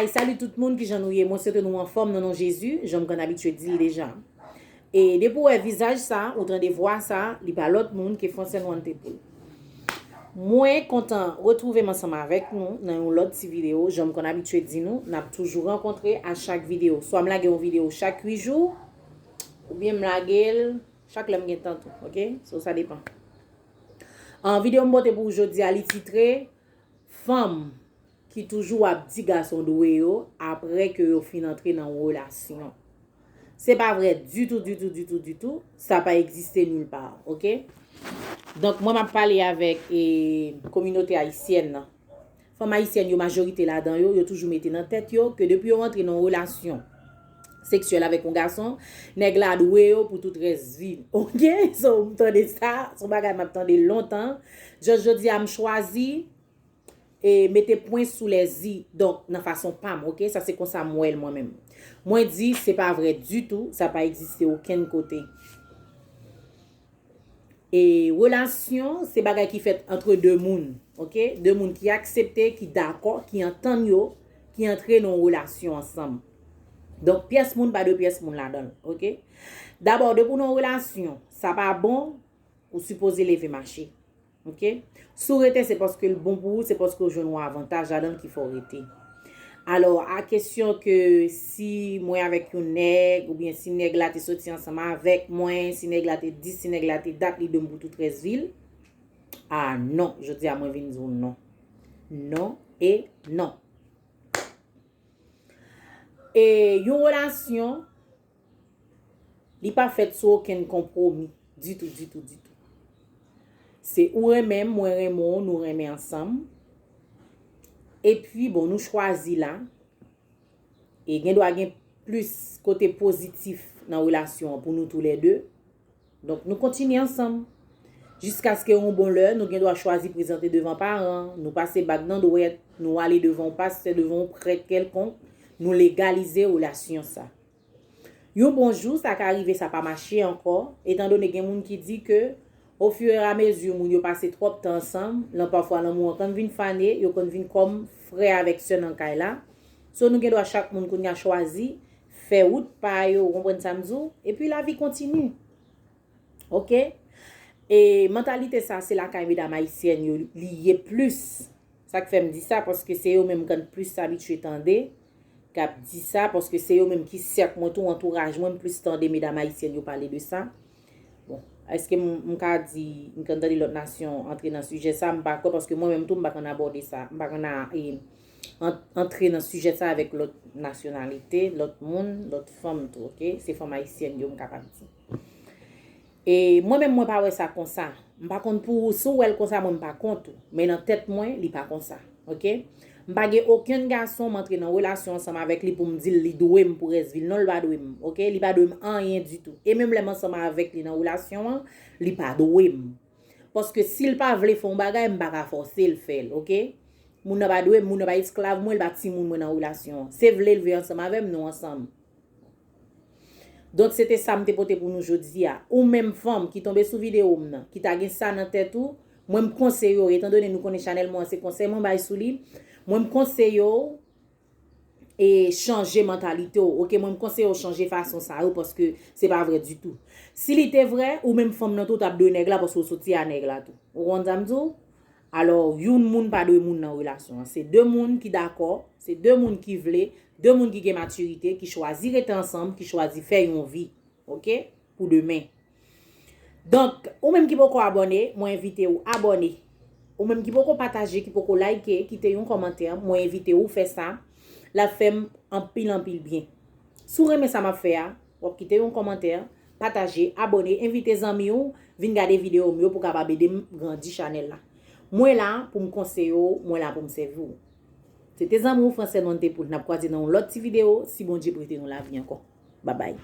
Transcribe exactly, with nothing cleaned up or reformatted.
Salut tout moun, kijan nou ye? Mwen swete nou anfòm nan non Jezi, jan m konn abitye di l deja. E depi w wè vizaj sa, ou tande vwa sa, li pa lòt moun ke Francine Wante Pool. Mwen kontan retwouve m ansanm avèk nou nan yon lòt ti videyo. Jan m konn abitye di nou, n ap toujou rankontre a chak videyo. Swa m lage yon videyo chak uit jou, oubyen m lage l chak lè m gen tan tou, oke? So, sa depan. An videyo m pote pou w jodi a, li titre Fanm ki toujou ap di gason dwe yo apre ke yo fin antre nan yon relasyon. Se pa vrè ditou, ditou, ditou, ditou. Sa pa egziste nil pa, oke? Donk, mwen m ap pale avèk e, kominote ayisyèn nan. Fanm ayisyèn yo, majorite ladan yo, yo toujou mete nan tèt yo ke depi yo rantre nan yon relasyon seksyèl avèk yon gason, nèg la dwe yo pou tout rès vi l. Oke? So, m tande sa, se yon bagay m ap tande lontan. Jis jodi a, m chwazi e mete pwen sou lè zi. Donk, nan fason pa m, oke? Sa se konsa m wè l mwen menm. Mwen di, se pa vrè ditou, sa pa egziste okenn kote. E relasyon, se bagay ki fèt antre de moun, oke? De moun ki aksepte, ki dakò, ki antann yo, ki antre nan yon relasyon ansanm. Donk, pyès moun pa dwe pyès moun ladan l, oke? Dabò, depi w nan yon relasyon, sa pa bon, ou sipoze leve mache. Oke? Si w rete, se paske l bon pou ou, se paske w jwenn yon avantaj ladan l ki fè w rete. Alò, a kesyon ke si mwen avèk yon nèg, oubyen si nèg la te soti ansanm avèk mwen, si nèg la te dis, si nèg la te dat, li dwe m pou tout rès vi l, a non, jodi a mwen vin di w non. Non e non. E yon relasyon, li pa fèt sou okenn konpwomi. Ditou, ditou, ditou. Se ou renmen m, mwen renmen w, nou renmen ansanm. Epi, bon, nou chwazi la. E gen dwa gen plis kote pozitif nan relasyon an pou nou toulède. Donk, nou kontinye ansanm. Jiskaske yon bon lè, nou gen dwa chwazi prezante devan paran, nou pase bag nan dwèt, nou ale devan yon pastè, devan yon prèt kèlkonk, nou legalize relasyon sa. Yon bon jou, sa ka rive, sa pa mache ankò, etandone gen moun ki di ke, ofiramezi, moun yo pase twòp tan ansanm, lan pafwa lanmou an konn vin fane, yo konn vin kòm frè avèk sè nan kay la. So, nou gen dwa chak moun kounye a chwazi fè wout pa yo, ou konprann sa m di w? Epi lavi kontini. Oke? E mantalite sa, se lakay medam ayisyèn yo li ye plis. Sa k fè m di sa, paske se yo menm m konn plis abitye tande k ap di sa, paske se yo menm ki sèk mwen tou, antouraj mwen, m plis tande medam ayisyèn yo pale de sa. Bon, èske m, m ka di, m konn tande lòt nasyon antre nan sijè sa, m pa kwè, paske mwen menm tou, m pa konn abòde sa, m pa konn a, e, an-, antre nan sijè sa avèk lòt nasyonalite, lòt moun, lòt fanm tou, oke? Se fanm ayisyèn yo, m kapab di. E mwen menm, mwen pa wè sa konsa. M pa konn pou ou, si w wè l konsa, mwen m pa kont ou. Men nan tèt mwen, li pa konsa. Oke? M pa gen okenn gason m antre nan relasyon ansanm avèk li pou m di l li dwe m pou rès vi l. Non, li pa dwe m. Oke? Li pa dwe m anyen ditou. E menm lè m ansanm avèk li nan relasyon an, li pa dwe m. Paske si l pa vle fè yon bagay, m pa ka fòse l fè l. Oke? Moun nan pa dwe m, moun nan pa esklav mwen, li pa timoun mwen nan relasyon an. Se vle l vle ansanm avè m, nou ansanm. Donk, se te sa m te pote pou nou jodi a. Ou menm fanm ki tonbe sou videyo m nan, ki ta gen sa nan tèt ou, mwen m konseye w, etandone nou konnen chanèl mwen an se konsèy mwen bay sou li, mwen m konseye w e chanje mantalite w, oke? Mwen m konseye w chanje fason sa yo, paske se pa vrè ditou. Si li te vrè, ou menm fanm nan tou t ap dwe nèg la, paske w soti a nèg la tou. Ou konprann sa m di w? Alò, youn moun pa dwe moun nan relasyon an. Se de moun ki dakò, se de moun ki vle, de moun ki gen matirite, ki chwazi rete ansanm, ki chwazi fè yon vi, oke, pou demen. Donk, ou menm ki poko abòne, mwen envite w abòne. Ou menm ki poko pataje, ki poko like, kite yon kòmantè, mwen envite w fè sa. L ap fè m anpil, anpil byen. Si w renmen sa m ap fè a, w ap kite yon kòmantè, pataje, abòne, envite zanmi w vin gade videyo m yo pou kapab ede m grandi chanèl la. Mwen la pou m konseye w, mwen la pou m sèvi w. Se te zanmi w Francine Wante Pool. N ap kwaze nan yon lòt ti videyo, si Bondye prete nou lavi ankò. Babay.